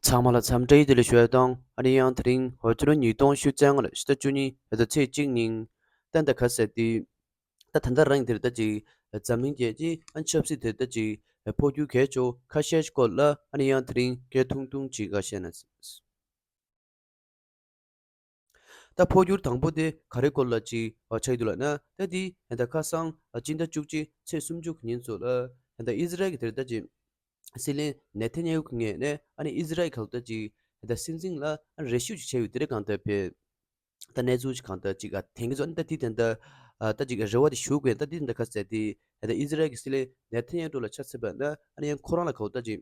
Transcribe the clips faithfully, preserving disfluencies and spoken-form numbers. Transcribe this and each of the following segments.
ཚང་མ་ལ་འཚམས་འདྲི་བདེ་ལེགས་ཞུ་ཡ་དང་། ཨ་ནི་ཡང་དེ་རིང་འོ་ཕྱི་ལོ་ཉིས་སྟོང་ཉི་ཤུ་རྩ་ལྔ་ལོའི་ཕྱི་ཟླ་བཅུ་གཉིས་ཕྱི་ཟླ་ཚེས་གཅིག་ཉིན་ད་ལྟ་ག་ཟེར་དུས། ད་ད་ལྟ་རང་དེར་ད་ཅིག་འཛམ་གླིང་རྒྱལ་སྤྱིའི་ཨ་ཆབ་སྲིད་དེར་ད་ཅིག་འཕོ་འགྱུར་གལ་ཆེ་བ་ཁ་ཤས་ཤིག་སྐོར་ལ་ཨ་ནི་ཡང་དེ་རིང་སྐད་ཐུང་ཐུང་ཅིག་ག་བཤད་ན། ད་འཕོ་འགྱུར་དང་པོ་དེ་ག་རེ་སྐོར་ལ་ཅིག་ཆགས་ཡོད་འདུག་ལབ་ན། ད་དེ་ད་ཁ་སང་སྤྱི་ཟླ་བཅུ་གཅིག་ཚེས་སུམ་ཅུ་གི་ཉིན་ཚོ་ལ་ད་ཨི་ཟི་རལ་གྱི་དེར་ད་ཅིག་སྲིད་བློན་ནེ་ཐན་ཡ་ཧུ་གི་ངོས་ནས་ཨ་ནི་ཨི་ཟི་རལ་གྱི་ཁ་ལོ་ད་ཅིག་ད་སྲིད་འཛིན་ལ་ཨ་རེ་ཞུ་ཅིག་བྱས་ཡོད་དེ་རེད། གང་ལྟར་བས་ད་གནས་ཚུལ་ཅིག་གང་ལྟར་ཅིག་ཨ་ཐེངས་ཀྱི་ཚོ་ཨ་ནི་ད་དེ་དེ་འདྲ་ཨ་ད་ཅིག་རེ་བ་དེ་ཞུ་དགོས། ད་དེ་འདྲ་ག་ཟེར་དེ་ད་ཨི་ཟི་རལ་གྱི་སྲིད་བློན་ནེ་ཐན་ཡ་ཧུ་ལ་ཆ་མཚོན་པ་ན་ཨ་ནི་ཡང་ཁོ་རང་ལ་ཁ་ལོ་ད་ཅིག་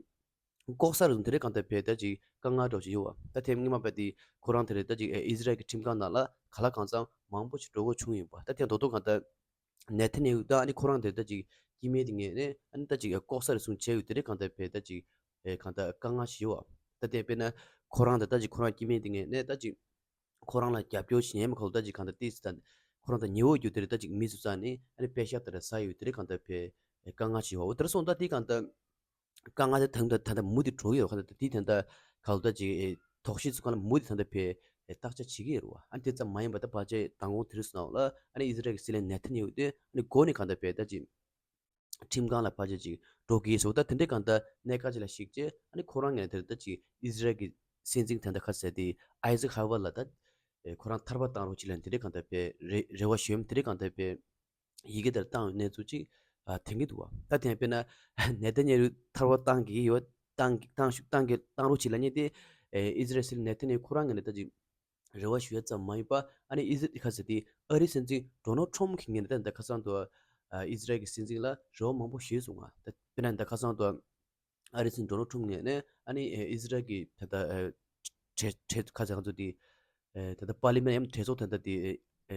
ལྐོག་ཟ་རེ་ཟུང་དེ་རེད། གང་ལྟར་བས་ད་ཅིག་དཀའ་ངལ་འདྲ་ཅིག་ཡོད་པ། ད་ཐེངས་སྔོན་མ་བས་དེ་ཁོ་རང་དེ་རེད་ད་ཅིག་ཨི་ཟི་རལ་གྱི་ཁྲིམས་ཁང་ནང་ལ་ག་ལ་གང་འཚམ་མང་པོ་ཞིག་འགྲོ་དགོས་བྱུང་ཡོད་པ། ད་ཐེངས་རྡོག་རྡོག་གང་ལྟར་ནེ་ཐན་ཡ་ཧུ་དང་ཨ་ནི་ཁོ་རང་དེ་ད་ཅིག་སྐྱེ་དམན་དེ་ངོས་ནས་ཨ་ནི་ད་ཅིག་ལྐོག་ཟ་རེ་ཟུང་བྱས་ཡོད་དེ་རེད། གང་ལྟར་བས་ད་ཅིག་ཨེ་གང་ལྟར་དཀའ་ངལ་ཞིག་ཡོད་པ། ད་ཐེངས་དཔེར་ན་ཁོ་རང་དེ་ད་ཅིག་ཁོ་རང་སྐྱེ་དམན་དེ་ངོས་ནས་ད་ཅིག་ཁོ་རང་ལ་རྒྱབ་སྐྱོར་བྱེད་མཁན་མ་ཁ་ལོ་ད་ཅིག་གང་ལྟར་ཏིས་དང་ཁོ་རང་དང་ཉེ་བོ་རྒྱུ་དེ་རེད་ད་ཅིག་མི་ཚོ་རྩ་ནས་ཨ་ནི་པེ་ཤག་དེ་རེད་ཟ་ཡོད་དེ་རེད། གང་ལྟར་བས་དཀའ་ངལ་ཞིག་ཡོད་པ། འོ་དེར་སོང་ད་དེ་གང་ལྟར་དཀའ་ངལ་དེ་ད་ལྟ་ད་ལྟ་མུ་མཐུད་འགྲོ་གི་ཡོད། གང་ལྟར་དེ་ད་ལྟ་ག་ལོ་ད་ཅིག་དོགས་གཞི་ཚོ་གང་ལ་མུ་མཐུད་ད་ལྟ་བས་བརྟག་དཔྱད་བྱེད་ཀྱི་ཡོད་རེད་པ། ཨ་ནི་དེ་ཙམ་མ་ཡིན་པ་ད་ཕལ་ཆེར་མདང་དགོང་དེ་རིང་སོང་ལ་ཨ་ནི་ཨི་ཟི་རལ་གྱི་སྲིད་བློན་ནེ་ཐན་ཡ་ཧུ་དེ་ཨ་ནི་མགོ་ནས་གང་ལྟར་བས་ད་ཅིག་ཁྲིམས་ཁང་ལ་ཕལ་ཆེར་ཅིག་འགྲོ་གི་ཡོད་ཟེར་བ། ད་དེ་འདྲའི་གང་ལྟར་གནད་འགག་ཅིག་ལ་གཞིགས་རྗེས་ཨ་ནི་ཁོ་རང་ངོས་ནས་དེར་ད་ཅིག་ཨི་ཟི་རལ་གྱི་སྲིད་འཛིན་དེ་འདྲ་ག་ཟེར་དེ་ཨའི་ཟེག་ཧ་ཝར་ལ་ད་ཨེ་ཁོ་རང་ཐར་པ་བཏང་རོགས་བྱེད་ལབ་དེ་འདྲའི་གང་ལྟར་བས་རེ་རེ་བ་ཞུ་ཡམ་དེ་འདྲའི་གང་ལྟར་བས་ཡི་གེ་དེར་བཏང་བའི་གནས་ཚུལ་ཅིག་ཨ་ཐོན་གྱི་འདུག་བ། ད་དེ་ཡང་དཔེར་ན་ནེ་ཐན་ཡ་ཧུ་ཐར་པ་བཏང་གི་ཡོད། བཏང་བཏང་ཞུ་བཏང་གི་བཏང་རོགས་བྱེད་ལབ་མཁན་དེ་ཨེ་ཨི་ཟི་རལ་སྲིད་ནེ་ཐན་ཡ་ཧུ་ཁོ་རང་ངོས་ནས་ད་ཅིག་རེ་བ་ཞུ་ཡ་ཙམ་མ་ཡིན་པ། ཨ་ནི་ཨི་ཟི་ཁ་ཟེར་དེ་ཨ་རིའི་སྲིད་འཛིན་ཌོ་ནལ་ཁྲོམ་གྱི་ངོས་ནས་ད་ད་ཁ་སང་དུ་ཨ་ཨི་ཟི་རལ་གྱི་སྲིད་འཛིན་ལ་རེ་བ་མང་པོ་ཞུས་སོང་ང་། ད་དཔེར་ན་ད་ཁ་སང་དུ་ཨ་རིའི་སྲིད་འཛིན་ཌོ་ནལ་ཁྲོམ་ངོས་ནས་ཨ་ནི་ཨི་ཟི་རལ་གྱི་ད་ད་ཨ་གྲོས་གྲོས་ཁ་ཟེར་ག་ཚོད་དེ་ཨ་ད་ད་པར་ལི་མེན་ཡང་གྲོས་ཚོགས་ད་ད་དེ་ཨ་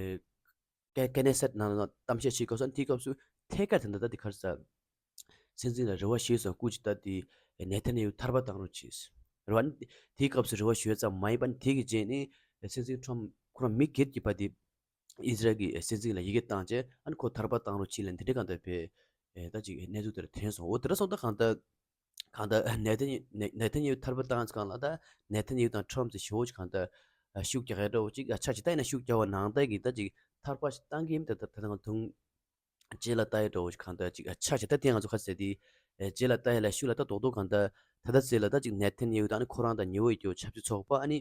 ཀེ་ཀེ་ནེ་སེད་ནང་ལ་གཏམ་བཤད་བྱེད་སྐབས་སུ་ཨ་ནི་དེའི་སྐབས་སུ་ཐད་ཀར་ད་ད་ད་དེ་ག་རེ་ཟེར། སྲིད་འཛིན་ལ་རེ་བ་ཞུས་སོང་། སྐུ་མཁྱེན་ད་དེ་ནེ་ཐན་ཡ་ཧུ་ཐར་པ་བཏང་རོགས་བྱས། རེ་བ་ནི་དེའི་སྐབས་སུ་རེ་བ་ཞུ་ཡ་ཙམ་མ་ཡིན་པ་ནི་དེ་གི་རྗེས་ནས་སྲིད་འཛིན་ཁྲོམ་ཁོ་རང་མི་སྒེར་གྱི་པ་དེ་ཨི་ཟི་རལ་གྱི་སྲིད་འཛིན་ལ་ཡི་གེ་བཏང་རྗེས་ཨ་ནི་ཁོ་ཐར་པ་བཏང་རོགས་བྱེད་ལབ་དེ་འདྲའི་གང་ལྟར་བས་ད་ཅིག་གནས་ཚུལ་དེར་ཐོན་སོང་། འོ་དེ་འདྲ་སོང་ད་གང་ལྟར་གང་ལྟར་ནེ་ཐན་ནེ་ཐན་ཡ་ཧུ་ཐར་པ་བཏང་ཙམ་ལ་ད་ནེ་ཐན་ཡ་ཧུ་དང་ཁྲོམ་ཚོ་ཞེ་པོ་ཅིག་གང་ལྟར་ཤུགས་རྒྱག་ཡ་འདྲ་བོ་ཅིག་ཆགས་ཀྱི། ད་ཡིན་ན་ཤུགས་རྒྱག་པ་ནང་ལྟར་གྱི་ད་ཅིག་ཐར་པ་ཞིག་བཏང་གི་ཡིན། ད་ད་ད་ད་དུང་རྗེས་ལ་ལྟ་ཡ་འདྲ་བོ་ཞིག་གང་ལྟར་ཅིག་ཨ་ཆགས་ཀྱི། ད་དེ་ང་ཚོ་ཁ་ཟེར་དེ་ཨེ་རྗེས་ལ་ལྟ་ཡ་ལ་ཤུགས་ལ་ལྟ་རྡོག་རྡོག་གང་ལྟར་ད་ལྟ་ཚེ་ལ་ད་ཅིག་ནེ་ཐན་ཡ་ཧུ་དང་ནི་ཁོ་རང་དང་ཉེ་བོ་ཡི་གྱོད་ཆབ་སྲིད་ཚོགས་པ་ཨ་ནི་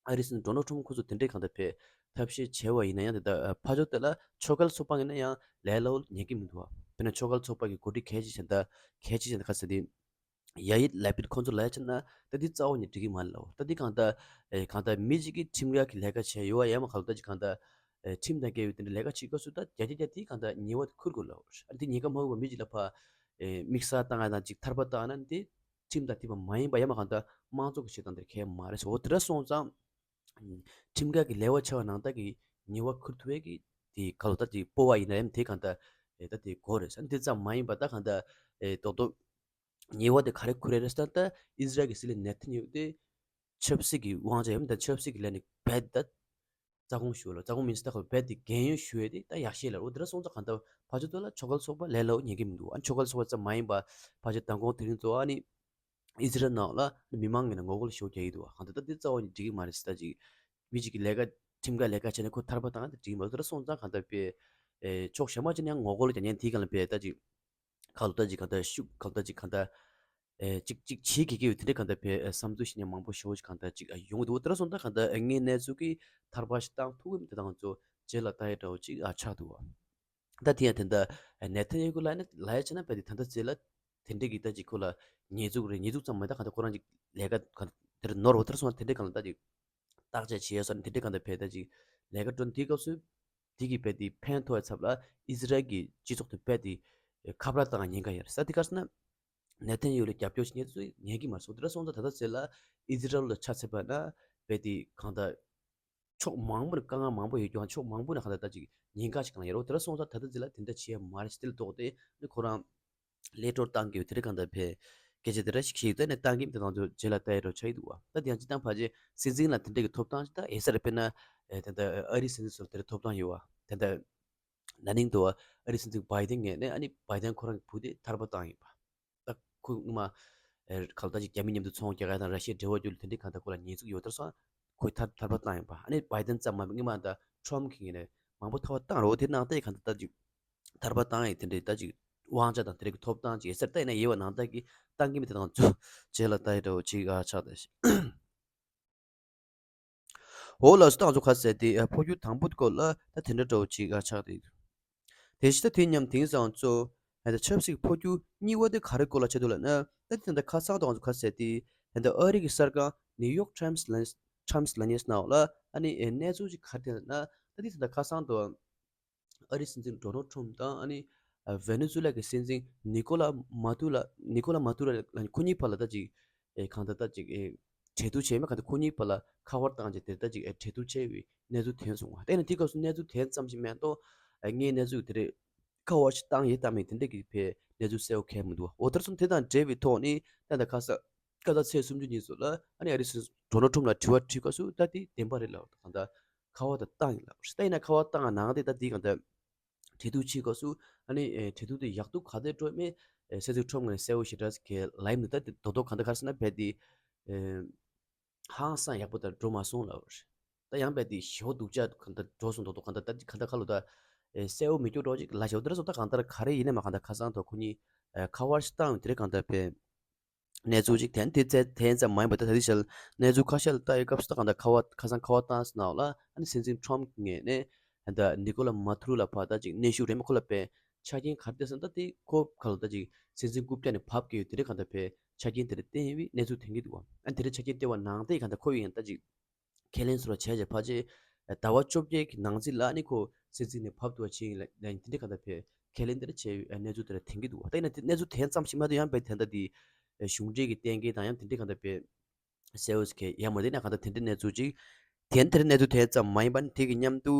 ཨ་རིའི་སྲིད་འཛིན་ཌོ་ནལ་ཁྲོམ་ཁོ་ཚོ་དེ་འདྲའི་གང་ལྟར་བས་ཐབས་ཤེས་བྱས་པ་ཡིན་ན་ཡང་དེ་ལྟར་ཕར་ཕྱོགས་དེ་ལ་ཕྱོགས་འགལ་ཚོགས་པ་ཡིན་ན་ཡང་ལས་སླ་བོ་ཉན་གི་མི་འདུག་བ། དཔེར་ན་ཕྱོགས་འགལ་ཚོགས་པ་གི་འགོ་ཁྲིད་གལ་ཆེ་ཆེ་ད་གལ་ཆེ་ཆེ་ད་ཁ་ཟེར་དེ་ཡ་ཡིད་ལ་པིད་ཁོང་ཚོ་ལ་ཡ་ཆེ་ན་ད་འདི་རྩ་བ་ནས་འགྲིག་གི་མ་རེད་ལབ། ད་འདི་གང་ལྟར་ཨེ་གང་ལྟར་མི་གཅིག་གིས་ཁྲིམས་འགལ་གྱི་ལས་ཀ་བྱས་ཡོད་བ་ཡང་མ་ག་ལ་ད་ཅིག་གང་ལྟར་ཨེ་ཁྲིམས་དང་འགལ་བའི་དེ་འདྲ་ལས་ཀ་བྱེད་སྐབས་སུ་ད་བརྒྱ་ཆ་བརྒྱ་དེའི་གང་ལྟར་ཉེས་པ་དེ་འཁུར་དགོས་ལབ། ཨ་འདི་ཉེན་ཁ་མ་དགོས་པ་མི་གཅིག་ལ་ཕར་ཨེ་དམིགས་བསལ་བཏང་ཡ་དང་ཅིག་ཐར་པ་བཏང་ན་འདི་ཁྲིམས་དང་མཐུན་པ་མ་ཡིན་པ་ཡང་མ་གང་ལྟར་དམངས་གཙོ་གི་བྱེད་སྟངས་དེར་གལ་མ་རེད་ཟེར། འོ་དེ་འདྲ་སོང་ཙང་ཁྲིམས་འགལ་གྱི་ལས་བ་བྱས་པ་ནང་ལྟར་གྱི་ཉེས་པ་འཁུར་ཐུབ་ཡས་ཀྱི་དེ་ག་ལ་ད་དེ་སྤོབས་པ་ཡིན་ན་ཡང་དེ་གང་ལྟར་ཨེ་ད་དེ་དགོས་རེད་ཟེར། འདི་ཙམ་མ་ཡིན་པ་ད་གང་ལྟར་ཨེ་རྡོག་རྡོག་ཉེས་པ་དེ་ག་རེ་འཁུར་ཡས་རེད་ཟེར་ན། ད་ཨི་ཟི་རལ་གྱི་སྲིད་བློན་ནེ་ཐན་ཡ་ཧུ་དེ་ཆབ་སྲིད་ཀྱི་དབང་ཆ་ཡོད་མ་ད་ཆབ་སྲིད་ཀྱི་ལས་ནས་རྦད་ད་རྩ་དགོངས་ཞུ་ལ་རྩ་དགོངས་མིན་ཟེར་ད་ཁོ་རྦད་དེ་རྒན་ཡོལ་ཞུ་ཡས་དེ་ད་ཡག་ཤོས་ལ། འོ་དེ་འདྲ་སོང་ཙང་གང་ལྟར་ཕར་ཕྱོགས་དེ་ལ་ཕྱོགས་འགལ་ཚོགས་པ་ལས་སླ་བོ་ཉན་གྱི་མི་འདུག་ཨ་ཕྱོགས་འགལ་ཚོགས་པ་ཙམ་མ་ཡིན་པ་ཕལ་ཆེར་མདང་དགོང་དེ་རིང་ཚོ་ཨ་ནི་ཨི་ཟི་རལ་ནང་ལ་མི་མང་ངོས་ནས་ངོ་རྒོལ་ཞེ་པོ་རྒྱག་གི་འདུག་གང་ལྟར་ད་འདི་རྩ་བ་ནས་འགྲིག་གི་མ་རེད་ཟེར། ད་ཅིག་མི་གཅིག་གིས་ལས་ཀ་ཁྲིམས་འགལ་ལས་ཀ་བྱས་ནས་ཁོ་ཐར་པ་བཏང་ན་ད་འགྲིག་གི་མ་རེད། དེ་འདྲ་སོང་ཙང་གང་ལྟར་དཔེ་ཨེ་ཕྱོགས་གཞན་པ་ཅིག་ནས་ཡང་ངོ་རྒོལ་རྒྱག་མཁན་དེའི་སྒང་ལ་དཔེ་ད་ཅིག་གང་ལྟར་ཅིག་གང་ལྟར་ཤུགས་གང་ལྟར་ཅིག་གང་ལྟར་ཨེ་ཅིག་ཅིག་བྱེད་དགོས་ཀྱི་ཡོད་དེ་འདྲའི་གང་ལྟར་དཔེ་ཨེ་བསམ་ཚུལ་བཤད་མཁན་མང་པོ་ཞེ་པོ་ཅིག་གང་ལྟར་ཅིག་ཨ་ཡོང་གི་འདུག་དེ་འདྲ་སོང་ཙང་གང་ལྟར་ཨེ་དངོས་གནས་ཚུལ་གྱི་ཐར་པ་ཞིག་བཏང་ཐུབ་ཀྱི་མི་དེ་དང་ཚོ་རྗེས་ལ་ལྟ་ཡ་འདྲ་བོ་ཅིག་ཨ་ཆགས་འདུག་བ། ད་དེ་ཡང་དེ་འདྲ་ནེ་ཐན་ཡ་ཧུ་ལ་ཡ་ནི་ལ་ཡ་བྱས་ན་དཔེ་དེ་ད་ལྟ་ཚེ་ལ་དེ་འདྲ་གི་ད་ཅིག་ཁོ་ལ་ཉེས་འཛུགས་རེད། ཉེས་འཛུགས་ཙམ་མ་ཡིན་ད་གང་ལྟར་ཁོ་རང་ཅིག་ལས་ཀ་གང་དེར་ནོར་བ་དེར་སོང་ན་དེ་འདྲ་གང་ལ་ད་ཅིག་བརྟག་དཔྱད་བྱེད་ཡ་སོགས་ནི་དེ་འདྲ་གང་ལྟར་ཕེ་ད་ཅིག་ལས་ཀ་སྤྲོད་དེའི་སྐབས་སུ་དེ་གི་དཔེ་དེ་ཕན་ཐོགས་ཡ་ཚབ་ལ་ཨི་ཟི་རལ་གྱི་སྤྱི་ཚོགས་དེ་དཔེ་དེ་ཁ་བརྡ་བཏང་ཉེན་ཁ་ཡོད་རེད་ས། དེ་ག་ཟེར་ན་ནེ་ཐན་ཡ་ཧུ་ལ་རྒྱབ་སྐྱོར་བྱེད་མཁན་ཚོས་ཉན་གི་མ་རེད་སོ། དེ་འདྲ་སོང་ཙང་ད་ལྟ་ཚེ་ལ་ཨི་ཟི་རལ་ལ་ཆ་མཚོན་པ་ན་དཔེ་དེ་གང་ལྟར། ཕྱོགས་མང་པོ་ནས་དཀའ་ངལ་མང་པོ་ཡོད་ཀྱང་ཕྱོགས་མང་པོ་ནས་གང་ལྟར་ད་ཅིག་ཉེན་ཁ་ཞིག་གང་ཡོད་རེད། དེ་འདྲ་སོང་ཙང་ད་ལྟ་ཚེ་ལ་དེ་འདྲ་བྱེད་ཡ་མ་རེད་ཟེར་དེ་ལ་ལྡོག་སྟེ་ནི་ཁོ་རང་ལས་སྒྲོལ་བཏང་གི་ཡོད་དེ་རེད། གང་ལྟར་ཕེ་སྐད་ཆ་དེ་འདྲ་ཞིག་བཤད་ཡོད་ད་ནི་བཏང་གི་མི་དེ་དང་ཚོ་རྗེས་ལ་ལྟ་ཡ་འགྲོ་ཆགས་ཀྱི་འདུག་བ། ད་དེ་ཡང་སྤྱི་བཏང་ཕལ་ཆེར་སྲིད་འཛིན་ལ་དེ་འདྲ་གི་ཐོབ་ཐང་ཞིག་ད་ཨེ་ས་རེད། དཔེར་ན་ཨེ་ད་ལྟ་ཨ་རིའི་སྲིད་འཛིན་ཚོར་དེ་འདྲ་ཐོབ་ཐང་ཡོད་བ། ད་ལྟ་ན་ནིང་དུ་བ་ཨ་རིའི་སྲིད་འཛིན་བྷའི་ཏན་ངོས་ནས་ཨ་ནི་བྷའི་ཏན་ཁོ་རང་གི་བུ་དེ་ཐར་པ་བཏང་ཡོད་པ། ད་ཁོ་སྔོན་མ་ ཨེ་ག་ལ་ད་ཅིག་རྒྱ་མི་མཉམ་དུ་ཚོང་རྒྱག་ཡ་དང་ར་ཤི་ཡའི་འབྲེལ་བ་བརྒྱུད་ལ་དེ་འདྲའི་གང་ལྟར་ཁོ་ལ་ཉེས་འཛུགས་ཡོད་དར་སོང་། ཁོས་ཐར་ཐར་པ་བཏང་ཡིན་པ། ཨ་ནི་བྷའི་ཌེན་ཙམ་མ་མིན་སྔོན་མ་ད་ཊྲམ་གྱི་ངོས་ནས་མང་པོ་ཐར་པ་བཏང་རོགས། དེ་ནང་བཞིན་གང་ལྟར་ད་ཅིག་ཐར་པ་བཏང་ཡིན། དེ་འདྲའི་ད་ཅིག་དབང་ཆ་དང་དེ་འདྲའི་གི་ཐོབ་ཐང་ཅིག་ཡོད་ས་རེད། ད་ཡིན་ན་ཡོད་པ་ནང་ལྟར་གྱི་བཏང་གི་མེད་དེ་དང་ཚུར་རྗེས་ལ་ད་ཡི་འདྲ་བོ་ཅིག་ཨ་ཆགས་ད་ཤི། འོ་ལགས་སོ། ད་ང་ཚོ་ཁ་གསལ་ཏེ་ཨ་འཕོ་འགྱུར་དང་པོ་སྐོར་ལ་ད་དེ་འདྲ་འདྲ་བོ་ཅིག་ཨ་ཆགས་ཏེ། དེ་བཞིན་ད་དེ་མཉམ་དེང་སང་ཚོ་ཨ་ད་ཆབ་སྲིད་འཕོ་འགྱུར་གཉིས་པ་དེ་ག་རེ་སྐོར་ལ་བྱེད་འདུག་ལབ་ན། ད་དེ་ད་ལྟ་ཁ་སང་ད་ང་ཚོ་ཁ་གསལ་ཏེ་ཨ་ད་ཨ་རི་གི་གསར་ཁང་ནིའུ་ཡོག་ཊའིམ་སི་ལབ་ཊའིམ་སི་ལབ་མཁན་ནང་ལ་ཨ་ནི་ཨེ་གནས་ཚུལ་ཅིག་ག་རེ་བསྡད་ལབ་ན། ད་དེ་ད་ལྟ་ཁ་སང་དུ་ཨ་རིའི་སྲིད་འཛིན་ཌོ་ནལ་ཊྲམ་དང་ཨ་ནི་ཨ་ཝེ་ནེ་ཛུ་ལ་གི་སྲིད་འཛིན་ནི་ཀོ་ལ་མ་ཏུ་ལ་ནི་ཀོ་ལ་མ་ཏུ་ར་ལ་ཁོ་གཉིས་བར་ལ་ད་ཅིག་ཨེ་གང་ལྟར་ད་ཅིག་ཨེ་གྲོས་བསྡུར་བྱས་མེད། གང་ལྟར་ཁོ་གཉིས་བར་ལ་ཁ་པར་བཏང་རྗེས་དེར་ད་ཅིག་ཨེ་གྲོས་བསྡུར་བྱས་པའི་གནས་ཚུལ་ཐོན་སོང་བ། དེ་ནི་དེ་སྐབས་སུ་གནས་ཚུལ་དེ་ཙམ་ཞིག་མེད་དོ། ཨེ་ངས་གནས་ཚུལ་དེ་རེད། ཁ་པར་ཞིག་བཏང་ཡིན་བཏང་མིན་དེ་འདྲ་གི་ཕའི་གནས་ཚུལ་གསལ་པོ་གང་ཡང་མི་འདུག་འོ་དེར་སོང་དེ་དང་འབྲེལ་བའི་ཐོག་ནས་ད་ལྟ་ཁ་སང་ཀ་ད་ཚེས་སུམ་ཅུ་ཉིན་སོགས་ལ་ཨ་ནི་ཨ་རིའི་སྲིད་འཛིན་ཌོ་ནལ་ཊྲམ་ལ་དྲི་བ་དྲིས་སྐབས་སུ་ད་དེ་བདེན་པ་རེད་ལབ། གང་ལྟར་ཁ་པར་ད་བཏང་ཡིན་ལབ། ད་ཡིན་ན་ཁ་པར་བཏང་ནང་དེ་ད་དེ་གང་ལྟར་གྲོས་བསྡུར་བྱེད་སྐབས་སུ་ཨ་ནི་ཨེ་གྲོས་བསྡུར་དེ་ཡག་སྡུག་ག་ཚོད་འགྲོ་མེད་ཨེ་སྲིད་འཛིན་ཊྲམ་ངོས་ནས་གསལ་པོ་ཞེ་དྲག་གི་ལབ་ཡིན་འདུག་ད་དེ་རྡོག་རྡོག་གང་ལྟར་ག་རེ་ཟེར་ན་རྦད་དེ་ཨེ་ཧང་སང་ཡག་པོ་ད་འགྲོ་མ་སོང་ལབ་རེད། ད་ཡང་རྦད་དེ་ཞེ་པོ་སྡུག་ཅག་གང་ལྟར་འགྲོ་སོང་། རྡོག་རྡོག་གང་ལྟར་ད་གང་ལྟར་ཁ་ལོ་ད་ཨེ་གསལ་པོ་མི་སྐྱོ་འགྲོ་ཅིག་ལ་ཞེ་པོ་དེ་རེད་སོང་། ད་གང་ལྟར་ག་རེ་ཡིན་ནའི་མ་གང་ལྟར་ཁ་སང་ཐོག་ཁོ་གཉིས་ཨེ་ཁ་པར་ཞིག་བཏང་ཡོད་དེ་རེད། གང་ལྟར་པའི་གནས་ཚུལ་ཅིག་དེ་དེ་ཚེ་དེ་ཙམ་མ་ཡིན་པ་ད་ད་ལྟའི་ཆར་གནས་ཚུལ་ཁ་ཤས་ལ་ལྟ་ཡོད་སྐབས་སུ་ད་གང་ལྟར་ཁ་པར་ཁ་སང་ཁ་པར་བཏང་ཟིན་ནའང་ལ་ཨ་ནི་སྲིད་འཛིན་ཊྲམ་ངོས་ནས་ད་ནི་ཀོ་ལ་མ་ཐུ་རུ་ལ་ཕར་ད་ཅིག་གནོན་ཤུགས་རེད་མ། ཁོ་ལ་པའི་ཆ་རྐྱེན་ག་རེ་བསྟན་སོང་། ད་དེ་ཁོ་ག་ལ་ད་ཅིག་སྲིད་འཛིན་རྐུབ་བཀྱག་ནས་བབས་ཀྱི་ཡོད་དེ་རེད། གང་ལྟར་པའི་ཆ་རྐྱེན་དེ་རེད་བསྟན་ཡོད་པའི་གནས་ཚུལ་ཐོན་གྱི་འདུག་བ། ཨ་ནི་དེ་རེད་ཆ་རྐྱེན་བསྟན་པ་ནང་དེ་གང་ལྟར་ཁོ་ཡིན་ཡང་ད་ཅིག་ཁས་ལེན་སོགས་ལ་བྱས་རྗེས་ཕལ་ཆེར་ཟླ་བ་བཅོ་བརྒྱད་ཀྱི་ནང་ཚུད་ལ་ཨ་ནི་ཁོ་སྲིད་འཛིན་ནས་བབས་ཐུབ་པ་བྱས་ཡིན་ལ་ཡིན་དེ་འདྲ་གང་ལྟར་བས་ཁས་ལེན་དེ་འདྲ་བྱས་ཡོད་གནས་ཚུལ་དེ་འདྲ་ཐོན་གྱི་འདུག་ད་ཡིན་ན་དེ་གནས་ཚུལ་དེ་ཙམ་ཞིག་མ་གཏོགས་ཡང་བས་དེ་འདྲ་དེ་གཞུང་འབྲེལ་གྱི་བསྟན་འགལ་དང་ཡང་དེ་འདྲ་གང་ལྟར་བས་གསལ་པོ་ཞིག་ཡང་མ་དེ་ན་གང་ལྟར་དེ་འདྲ་གནས་ཚུལ་ཅིག་དེ་འདྲ་གནས་ཚུལ་དེ་ཙམ་མ་ཡིན་པ་ནི་དེ་གི་མཉམ་དུ་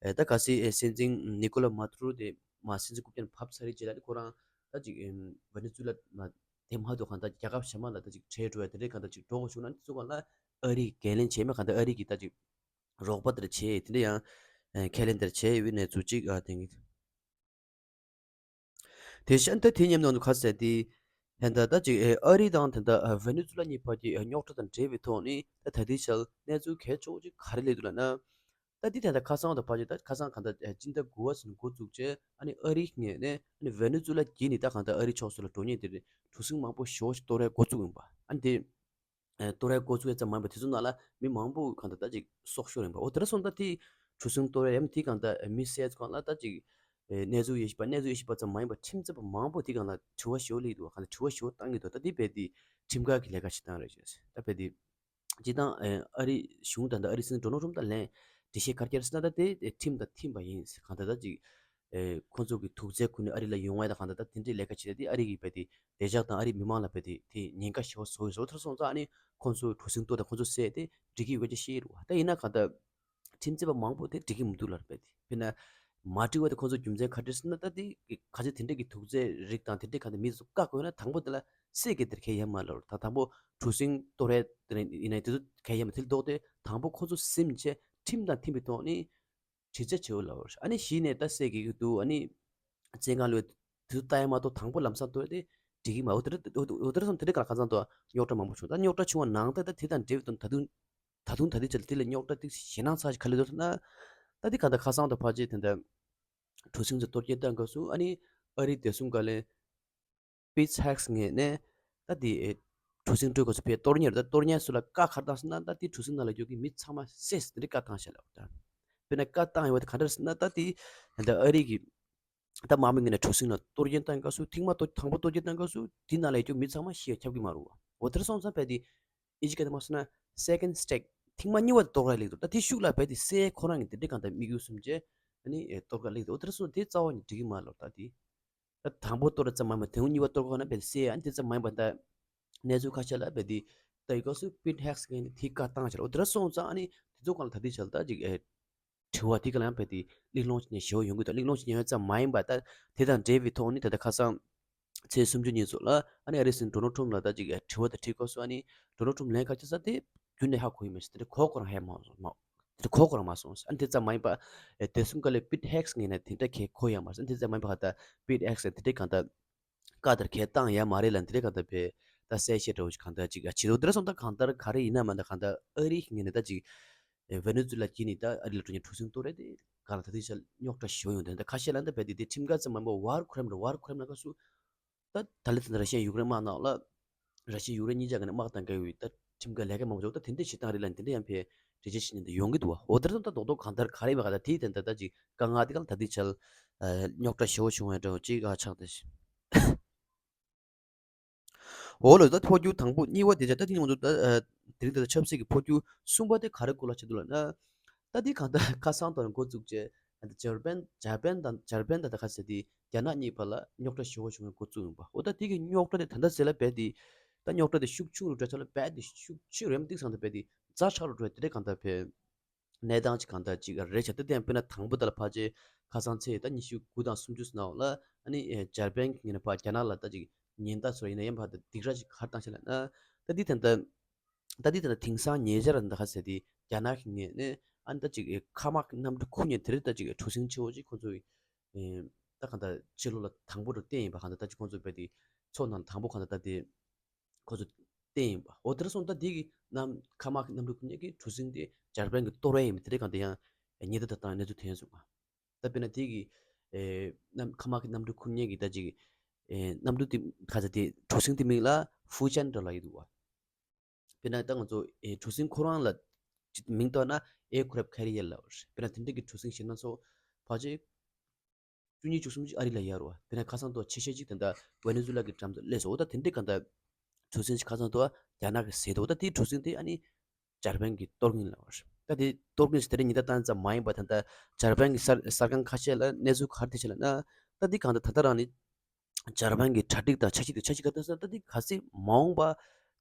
ད་གལ་སྲིད་སྲིད་འཛིན་ནི་ཀོ་ལ་མ་ཐུ་རུ་དེ་མ་སྲིད་འཛིན་རྐུབ་བཀྱག་ནས་བབས་ཚར་རེད་ཅེས་ལ་ནི་ཁོ་རང་ད་ཅིག་ཝེ་ནེ་ཛུ་ལ་མ་དེ་མ་གཏོགས་གང་ལྟར་རྒྱལ་ཁབ་གཞན་མ་ལ་ད་ཅིག་ཁྲལ་སྤྲོད་ཡ་དེ་འདྲ་གང་ལྟར་ཅིག་འགྲོ་དགོས་བྱུང་ན་ནི་ཚུགས་གང་ལ་ཨ་རི་གི་འགན་ལེན་བྱས་མེད། གང་ལྟར་ཨ་རི་གི་ད་ཅིག་རོགས་པ་དེར་བྱས་དེ་འདྲ་ཡང་ཨེ་ཁས་ལེན་དེར་བྱས་ཡོད་པའི་གནས་ཚུལ་ཅིག་ཨ་དེང་གི། དེ་བཞིན་ད་དེ་མཉམ་དུ་ཁ་གསལ་ཏེ་ད་ལྟ་ད་ཅིག་ཨེ་ཨ་རི་དང་ད་ལྟ་ཨ་ཝེ་ནེ་ཛུ་ལ་གཉིས་བར་གྱི་ཨ་རྙོག་དྲ་དང་འབྲེལ་བའི་ཐོག་ནས་ད་ད་ལྟའི་ཆར་གནས་ཚུལ་གལ་ཆེ་བོ་ཅིག་ག་རེ་སླེབས་འདུག་ལབ་ན། ད་འདི་ད་ལྟ་ཁ་སང་དང་ཕལ་ཆེར་ད་ཁ་སང་གང་ལྟར་ཨེ་སྤྱི་ཟླ་དགུ་པ་ཚུན་འགོ་བཙུགས་རྗེས་ཨ་ནི་ཨ་རིའི་ངོས་ནས་ཨ་ནི་ཝེ་ནེ་ཛུ་ལ་བརྒྱུད་ནས་ད་གང་ལྟར་ཨ་རི་ཕྱོགས་སུ་ལ་འགྲོ་མཁན་དེ་རེད་གྲུ་གཟིངས་མང་པོ་ཞེ་པོ་ཅིག་གཏོར་ཡ་འགོ་བཙུགས་ཡིན་པ། ཨ་ནི་དེ་ཨེ་གཏོར་ཡ་འགོ་བཙུགས་ཡ་ཙམ་མ་ཡིན་པར་དེ་ཚོ་ནང་ལ་མི་མང་པོ་གང་ལྟར་ད་ཅིག་སྲོག་ཤོར་ཡིན་པ། འོ་དེ་འདྲ་སོང་ཙང་དེ་གྲུ་གཟིངས་གཏོར་ཡ་ཡང་དེ་གང་ལྟར་མི་བསད་ཚོ་གང་ལ་ད་ཅིག་ཨེ་གནས་ཚུལ་ཡོད་ཤེས་པ་གནས་ཚུལ་ཡོད་ཤེས་པ་ཙམ་མ་ཡིན་པར་ཁྲིམས་རྩོད་པ་མང་པོ་དེ་གང་ལ་དྲི་བ་ཞེ་པོ་སླེབས་འདུག་གང་ལྟར་དྲི་བ་ཞེ་པོ་བཏང་གི་འདུག་ད་དེ་རྦད་དེ་ཁྲིམས་འགལ་གྱི་ལས་ཀ་བྱེད་སྟངས་རེད་ཅེས། ད་རྦད་དེ་སྤྱིར་བཏང་ཨ་རི་གཞུང་དང་ཨ་རི་སྲིད་འཛིན་ཌོ་ནལ་ཊྲམ་དང་ལན་འགྲེལ་བཤད་ག་རེ་བརྒྱབ་ཟེར་ན། ད་དེ་ཁྲིམས་དང་མཐུན་པ་ཡིན། གང་ལྟར་ད་ཅིག་ཁོང་ཚོ་གི་དུག་རྫས་ཁུར་ནས་ཨ་རི་ལ་ཡོང་བ་དང་གང་ལྟར་ད་དེ་འདྲའི་ལས་ཀ་བྱེད་ཡ་དེ་ཨ་རི་གི་བས་དེ་བདེ་འཇགས་དང་ཨ་རི་མི་མང་ལ་བས་དེ་དེ་ཉེན་ཁ་ཞེ་པོ་བཟོ་ཡི་བཟོ་ཐར་སོང་ཙང་ཨ་ནི་ཁོང་ཚོ་གྲུ་གཟིངས་གཏོར་དང་ཁོང་ཚོ་བསད་དེ་འགྲིག་གི་ཡོད་ཅེས་བཤད་ཡི་རེད་བ། ད་ཡིན་ན་གང་ལྟར་ཁྲིམས་རྩོད་པ་མང་པོ་དེ་འགྲིག་གི་མི་འདུག་ལབ་རེད་བས་དེ། དཔེར་ན་མ་འགྲིག་པ་དེ་ཁོང་ཚོ་རྒྱུ་མཚན་ག་རེ་ཟེར་ན། ད་དེ་ག་ཚོད་དེ་འདྲ་གི་དུག་རྫས་རིགས་དང་དེ་འདྲ་གང་ལྟར་མི་ཚོ་བཀག་དགོས་ན་དང་པོ་དེ་ལ་བསད་དགོས་དེར་གལ་ཡོད་མ་རེད་ལབ་རེད། ད་དང་པོ་གྲུ་གཟིངས་གཏོར་ཡ་དེ་ཡིན་ན་དེ་ཚོ་གལ་ཡོད་མ་རེད། དེ་ལྡོག་སྟེ་དང་པོ་ཁོ་ཚོ་ཟིན་བྱས་ཁྲིམས་དང་མཐུན་པའི་ཐོག་ནས་དྲི་རྩད་བྱེད་དགོས་ལབ་རེད། ཨ་ནི་གཞི་ནས་ད་བསད་དགོས་ཀྱི་འདུག་ཨ་ནི་བཙོན་ཁང་ལ་དེ་ཚོ་ལྟ་ཡ་མ་གཏོགས་དང་པོ་ལམ་སང་གཏོར་ཡ་དེ་འགྲིག་གི་མ་རེད། འོ་དེ་འདྲ་སོང་དེ་འདྲ་ག་ཁ་སང་དུ་རྙོག་དྲ་མང་པོ་བྱུང་། ད་རྙོག་དྲ་བྱུང་བ་ནང་ལྟར་ད་དེ་དང་འབྲེལ་བའི་ཐོག་ད་དུང་ད་དུང་ད་ལྟའི་ཆར་དེ་ལ་རྙོག་དྲ་དེ་ཞེད་སྣང་ཚ་ཞིག་ག་རེ་འདུག་ཟེར་ན། ད་དེ་ག་ད་ཁ་སང་དང་ཕལ་ཆེར་དེ་འདྲ་གྲུ་གཟིངས་ཚོ་གཏོར་སྐྱོན་བཏང་སྐབས་སུ་ཨ་ནི་ཨ་རིའི་བདེ་སྲུང་བཀའ་བློན་པིཊ་ཧེག་སི་ངོས་ནས་ད་དེ་གྲུ་གཟིངས་སྤྲོད་སྐབས་སུ་ཕར་གཏོར་མཁན་རེད། ད་གཏོར་མཁན་ཚོ་ལ་བཀའ་ག་རེ་བཏང་ཟེར་ན། ད་དེ་གྲུ་གཟིངས་ནང་ལ་ཡོད་མཁན་མི་ཚང་མ་བསད་ཟེར་དེ་འདྲའི་བཀའ་བཏང་ཤག་ལབ། ད་དཔེར་ན་བཀའ་བཏང་ཡོད་པ་དེ་ག་འདྲ་ཟེར་ན། ད་དེ་ད་ཨ་རི་གི་ད་དམག་མི་ངོས་ནས་གྲུ་གཟིངས་ལ་གཏོར་སྐྱོན་བཏང་སྐབས་སུ་ཐེངས་མ་གཏོར་དང་པོ་གཏོར་སྐྱོན་བཏང་སྐབས་སུ་དེ་ནང་ལ་ཡོད་མཁན་མི་ཚང་མ་ཤི་ཡ་ཁྱབ་ཀྱི་མ་རེད་བ། འོ་དེ་འདྲ་སོང་ཙང་ཕར་དེ་ཨིན་ཇི་སྐད་དུ་མ་སོང་ན་second sting ཐེངས་མ་གཉིས་པ་གཏོར་ག་སླེབས་འདུག་ད་དེ་ཤུགས་ལ་བས་དེ་བསད། ཁོ་རང་གི་དེ་འདྲའི་གང་ལྟར་དམིགས་ཡུལ་བཟུང་བྱས་ཨ་ནི་ཨེ་གཏོར་ག་སླེབས་འདུག་འོ་དེ་འདྲ་སོང་དེ་རྩ་བ་ནས་འགྲིག་གི་མ་རེད་ལབ། ད་དེ་ད་དང་པོ་གཏོར་ཙམ་མ་ཡིན་པར་དེ་མོ་གཉིས་པ་གཏོར་ག་ན་བས་བསད། ཨ་ནི་དེ་ཙམ་མ་ཡིན་པར་ད་གནས་ཚུལ་ཁ་ཤས་ལ་བས་དེ་ད་ཡི་ག་སུ་པིཊ་ཧེག་སི་ངོས་ནས་དེ་བཀའ་བཏང་བྱས། འོ་དེ་འདྲ་སོང་ཙང་ཨ་ནི་དེ་ཚོ་གང་ལ་ད་དེ་བྱས་ད་ཅིག་ཨེ་དྲི་བ་དེ་ག་ལ་ཡང་བས་དེ་གླེང་སློང་བྱེད་མཁན་ཞེ་པོ་ཡོང་གི་འདུག་གླེང་སློང་བྱེད་མཁན་ཡོད་ཙམ་མ་ཡིན་པར་ད་དེ་དང་འབྲེལ་བའི་ཐོག་ནས་ད་ལྟ་ཁ་སང་ཚེས་སུམ་ཅུ་ཉིན་སོགས་ལ་ཨ་ནི་ཨ་རིའི་སྲིད་འཛིན་ཌོ་ནལ་ཊྲམ་ལ་ད་ཅིག་དྲི་བ་དེ་དྲིས་སྐབས་སུ་ཨ་ནི་ཌོ་ནལ་ཊྲམ་ལན་ག་རེ་བྱས་ཟེར་ན། དེ་རྒྱུན་ནས་ཧ་གོ་ཡི་མ་རེད་ཟེར། དེ་འདྲ་གོ་ཁོ་རང་ཧ་མ་སོང་། མ་དེ་འདྲ་གོ་ཁོ་རང་མ་སོང་ཟེར། ཨ་ནི་དེ་ཙམ་མ་ཡིན་པ་ཨེ་བདེ་སྲུང་བཀའ་བློན་པིཊ་ཧེག་སི་ངོས་ནས་དེ་འདྲ་གས་གོ་ཡ་མ་རེད་ཟེར། ཨ་ནི་དེ་ཙམ་མ་ཡིན་པ་ག་ད་པིཊ་ཧེག་སི་དེ་འདྲ་གང་ལྟར་བཀའ་དེར་གས་བཏང་ཡ་མ་རེད་ལབ། དེ་འདྲ་གང་ལྟར་བས་ ད་གསལ་བཤད་འདྲ་བོ་ཞིག་གང་ལྟར་ཅིག་བྱེད་འདུག་དེ་འདྲ་སོང་ཙང་གང་ལྟར་ག་རེ་ཡིན་ན་མ་ད་གང་ལྟར་ཨ་རི་ངོས་ནས་ད་ཅིག་ཝེ་ནེ་ཛུ་ལ་གྱིས་ནི་ད་ཨ་རི་ལ་འགྲོ་མཁན་གྲུ་གཟིངས་གཏོར་རེད་དེ་གང་ལ་ད་དུས་ཆ་རྙོག་དྲ་ཞེ་པོ་ཡོང་དེ་ད་ཁ་ཤས་ལ་ད་བས་དེ་དེ་ཁྲིམས་འགལ་ཙམ་མ་ཡིན་པར་ཝར་ཁྲའིམ་རེད། ཝར་ཁྲའིམ་ལ་ཁ་སུ་ད་ད་ལི་ད་ར་ཤི་ཡ་ཡུཀ་རེན་དམག་ནང་ལ་ར་ཤི་ཡ་ཡུཀ་རེན་གཉིས་ཆ་ག་ནས་དམག་བཏང་གི་ཡོད་ད་ཁྲིམས་འགལ་ལས་ཀ་མང་པོ་འཇོག་ད་དེ་འདྲ་བྱེད་སྟངས་རེད་ལ་དེ་འདྲ་ཡང་བས་འགྲེལ་བརྗོད་བྱེད་མཁན་ད་ཡོང་གི་འདུག་བ། འོ་དེར་སོང་ད་རྡོག་རྡོག་གང་ལྟར་ག་རེ་ཡིན་པ་ག་ད་དེའི་དེ་འདྲ་ད་ཅིག་དཀའ་ངལ་དེ་གང་ད་དུས་ཆ་རྙོག་དྲ་ཞེ་པོ་བྱུང་བའི་འདྲ་བོ་ཅིག་ཨ་ཆགས་ཏེ། འོ་ལོ་ད་འཕོ་འགྱུར་དང་པོ་གཉིས་པ་དེ་ཆ་ད་དེ་ང་ཚོ་ད་དེ་རིང་ད་ཆབ་སྲིད་ཀྱི་འཕོ་འགྱུར་གསུམ་པ་དེ་ག་རེ་སྐོར་ལ་བྱེད་འདུག་ལབ་ན། ད་དེ་གང་ལྟར་ཁ་སང་དང་འགོ་བཙུགས་རྗེས་ད་འཇར་པན་འཇར་པན་དང་འཇར་པན་དང་ད་ག་ཟེར་དེ་རྒྱ་ནག་གཉིས་བར་ལ་རྙོག་དྲ་ཞེ་པོ་བྱུང་བའི་འགོ་བཙུགས་ཡིན་པ། འོ་ད་དེ་གི་རྙོག་དྲ་དེ་ད་ལྟ་ཟེར་ལ་བས་དེ་ད་རྙོག་དྲ་དེ་ཤུགས་ཆུང་རུ་འགྲོ་ཚར་ལ་བས་དེ་ཤུགས་ཆེ་རུ་ཡང་ཏིག་སང་དེ་བས་དེ་ཛ་དྲག་རུ་འགྲོ་དེ་རེད་གང་ལྟར་བས། གནས་སྟངས་ཅིག་གང་ལྟར་ཅིག་རེད་བྱ། ད་དེ་ཡང་དཔེར་ན་དང་པོ་ད་ལ་ཕལ་ཆེར་ཁ་སང་ཚེས་ད་ཉི་ཤུ་དགུ་དང་སུམ་ཅུ་ཟིན་ནའང་ལ་ཨ་ནི་འཇར་པན་གྱི་ངོས་ནས་ཕར་རྒྱ་ནག་ལ་ད་ཅིག་ཉེན་བརྡ་ཚོར་ཡིན་ན་ཡང་ཕར་ད་སྡིགས་ར་ཅིག་ག་རེ་བཏང་ཤག་ལབ་ན། ད་འདི་ད་ལྟ་ད་འདི་ད་ལྟ་དེང་སང་ཉེ་ཆར་ད་ག་ཟེར་དེ་རྒྱ་ནག་གི་ངོས་ནས་ཨ་ནི་ད་ཅིག་མཁའ་དམག་གི་གནམ་གྲུ་ཁུར་མཁན་དེ་རིང་ད་ཅིག་གྲུ་གཟིངས་ཆེ་བོ་ཅིག་ཁོ་ཚོ་ད་གང་ལྟར་ཕྱི་ལོགས་ལ་དང་པོ་རུ་བསྟན་ཡིན་པ། གང་ལྟར་ད་ཅིག་ཁོ་ཚོ་བས་དེ་མཚོ་ནང་དང་པོ་གང་ལྟར་ད་དེ། ཁོ་ཚོ་བསྟན་ཡིན་པ། འོ་དེར་སོང་ད་དེ་གི་གནམ་མཁའ་དམག་གི་གནམ་གྲུ་ཁུར་མཁན་གྱི་གྲུ་གཟིངས་དེ་འཇར་པན་གྱིས་གཏོར་བ་ཡིན་པ་དེ་རིང་གང་དེ་ཡང་ཉེན་བརྡ་ད་བཏང་གནས་ཚུལ་ཐོན་སོང་བ། ད་དཔེར་ན་དེ་གི་ཨེ་གནམ་མཁའ་དམག་གི་གནམ་གྲུ་ཁུར་མཁན་གྱི་ད་ཅིག་ཨེ་གནམ་གྲུ་དེ་ག་ཚ་དེ་གྲུ་གཟིངས་དེ་མིང་ལ་ཧྥུ་ཅན་འདྲ་ལབ་ཡོད་འདུག་བ། དཔེར་ན་ད་ང་ཚོ་ཨེ་གྲུ་གཟིངས་ཁོ་རང་ལ་མིང་བཏགས་ན་ཨེར་ཁེ་རབ་ཁེ་རི་ཡར་ལབ་པ་རེད། དཔེར་ན་དེ་འདྲ་གི་གྲུ་གཟིངས་ཞིག་སྣ་ཚོགས་ཕལ་ཆེར་བཅུ་གཉིས་བཅུ་གསུམ་ཅིག་ཨ་རི་ལ་ཡར་བ། དཔེར་ན་ཁ་སང་ཐོག་ཆེ་ཤོས་ཅིག་ད་ལྟ་ཝེ་ནེ་ཛུ་ལ་གི་འགྲམ་དུ་སླེབས་སོང་། འོ་ད་དེ་འདྲའི་གང་ལྟར་གྲུ་གཟིངས་ཅིག་ཁ་སང་ཐོག་རྒྱ་ནག་གིས་བཟས་འདུག་འོ་ད་དེའི་གྲུ་གཟིངས་དེ་ཨ་ནི་འཇར་པན་གྱིས་གཏོར་གྱིན་ལབ་པ་རེད། ད་དེ་གཏོར་གྱིན་ཟེར་དེ་རིང་ཉེན་བརྡ་བཏང་ཙམ་མ་ཡིན་པ་ད་ལྟ་འཇར་པན་གྱི་གསར་གསར་ཁང་ཁ་ཤས་ལ་གནས་ཚུལ་ག་རེ་ཐོན་ཤག་ལབ་ན། ད་དེ་གང་ལྟར་ད་ལྟ་རང་ནི་འཇར་པན་གྱི་གྲ་སྒྲིག་དང་འཆར་གཞི་དེ་འཆར་གཞི་ག་དུས་ད་དེ་ག་ཚོད་མ་འོངས་པ་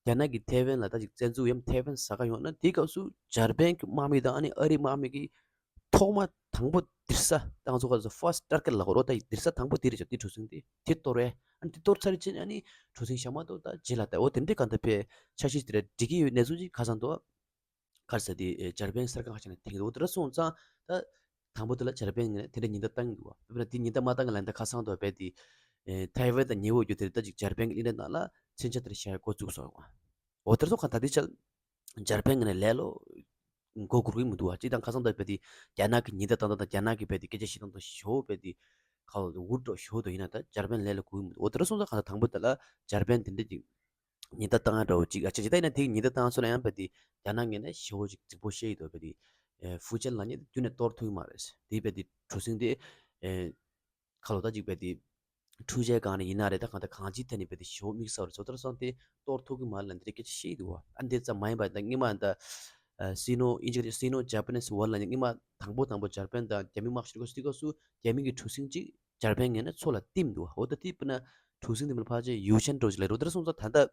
རྒྱ་ནག་གིས་ཐའེ་ཝན་ལ་ད་ཅིག་བཙན་འཛུལ་ཡང་ཐའེ་ཝན་ཟ་ག་ཡོང་ན་དེའི་སྐབས་སུ་འཇར་པན་གྱི་དམག་མི་དང་ཨ་ནི་ཨ་རིའི་དམག་མི་གི་ཐོག་མ་དང་པོ་སྡིར་ས་ད་ང་ཚོ་ག་ཚོད་first target་ལབ་དགོས་རེད། ད་སྡིར་ས་དང་པོ་དེ་རེད་ཤག་དེ་གྲུ་གཟིངས་དེ་དེ་གཏོར་བས། ཨ་ནི་དེ་གཏོར་ཚར་རྗེས་ཨ་ནི་གྲུ་གཟིངས་ཞག་མ་གཏོགས་ད་རྗེས་ལ་ད་འོ་དེ་འདྲའི་གང་ལྟར་བས་འཆར་གཞི་དེ་འདྲ་སྒྲིག་གི་ཡོད་གནས་ཚུལ་ཅིག་ཁ་སང་དུ་ག་རེ་ཟེར་དེ་འཇར་པན་གསར་ཁང་ཁ་ཤས་ནས་ཐེངས་འདུག་དེ་འདྲ་སོང་ཙང་ད་དང་པོ་དེ་ལ་འཇར་པན་ངོས་ནས་དེ་འདྲ་ཉེན་བརྡ་བཏང་གི་འདུག་དཔེར་ན་དེ་ཉེན་བརྡ་མ་བཏང་གི་ལན་ད་ཁ་སང་དུ་བས་དེ་ཐའེ་ཝན་དང་ཉེ་བོ་རྒྱུ་དེ་ད་ཅིག་འཇར་པན་གྱི་གླིང་ཕྲན་ནང་ལ་མཚོན་ཆ་དེ་འདྲ་བཞག་འགོ་བཙུགས་སོང་། འོ་དེ་ཚོ་གང་ད་དེ་ཆ་འཇར་པན་ངོས་ནས་ལས་ལོ་མགོ་སྒུར་གི་མི་འདུག་བ། སྤྱིར་བཏང་ཁ་སང་ད་བས་དེ་རྒྱ་ནག་གི་ཉེན་བརྡ་བཏང་སྟངས་དང་རྒྱ་ནག་གི་བས་དེ་སྐད་ཆ་བཤད་སྟངས་དང་ཞོ་བས་དེ་ཁ་ལོ་འུར་འགྲོ་ཞོ་དོ་ཡིན་ན་ད་འཇར་པན་ལས་ལ་སྒུར་གི་མི་འདུག་འོ་དེ་འདྲ་སོང་ཙང་གང་ད་དང་པོ་དེ་ལ་འཇར་པན་དེ་འདྲ་ཅིག་ཉེན་བརྡ་བཏང་ཡ་འདྲ་བོ་ཅིག་ཨ་ཅེ་ཅེ་ད་ཡིན་ན་དེ་ཉེན་བརྡ་བཏང་སོང་ན་ཡང་བས་དེ་རྒྱ་ནག་ངོས་ནས་ཞོ་ཅིག་རྫིག་པོ་བཤད་ཡི་འདུག་བས་དེ་ཧྥུ་ཅན་ལབ་མཁན་དེ་དུས་ནས་གཏོར་ཐུབ་ཀྱི་མ་རེད། དེ་བས་དེ་གྲུ་གཟིངས་དེ་ཁ་ལོ་ད་ཅིག་བས་དེ་འཕྲུལ་ཆས་སྒང་ནས་ཡིན་ན་རེད། ད་གང་ལྟར་གང་ཅིའི་ཐད་ནས་བས་དེ་ཞེ་པོ་དམིགས་བསལ་བ་རེད། བཟོ་ལྟར་སོང་སྟེ་གཏོར་ཐུབ་ཀྱི་མ་རེད་ལབ་འདི་འདྲའི་སྐད་ཆ་བཤད་ཀྱི་འདུག་བ། ཨ་འདི་ཙམ་མ་ཡིན་པ་ད་སྔོན་མ་ད་Sino་ཨིན་ཇི་སྐད་Sino Japanese War་ལབ་ནས་སྔོན་མ་དང་པོ་དང་པོ་འཇར་པན་དང་རྒྱ་མི་དམག་ཤོར་དུས་སྐབས་སུ་རྒྱ་མི་གི་གྲུ་གཟིངས་གཅིག་འཇར་པན་ངོས་ནས་མཚོ་ལ་བསྟིམས་འདུག་བ། འོ་ད་དེ་དཔེར་ན་གྲུ་གཟིངས་དེ་མིན་ཕལ་ཆེར་ཡུ་ཅན་འདྲ་བོ་ཅིག་ལ་རེད། འོ་དེ་འདྲ་སོང་ཙང་ད་ལྟ་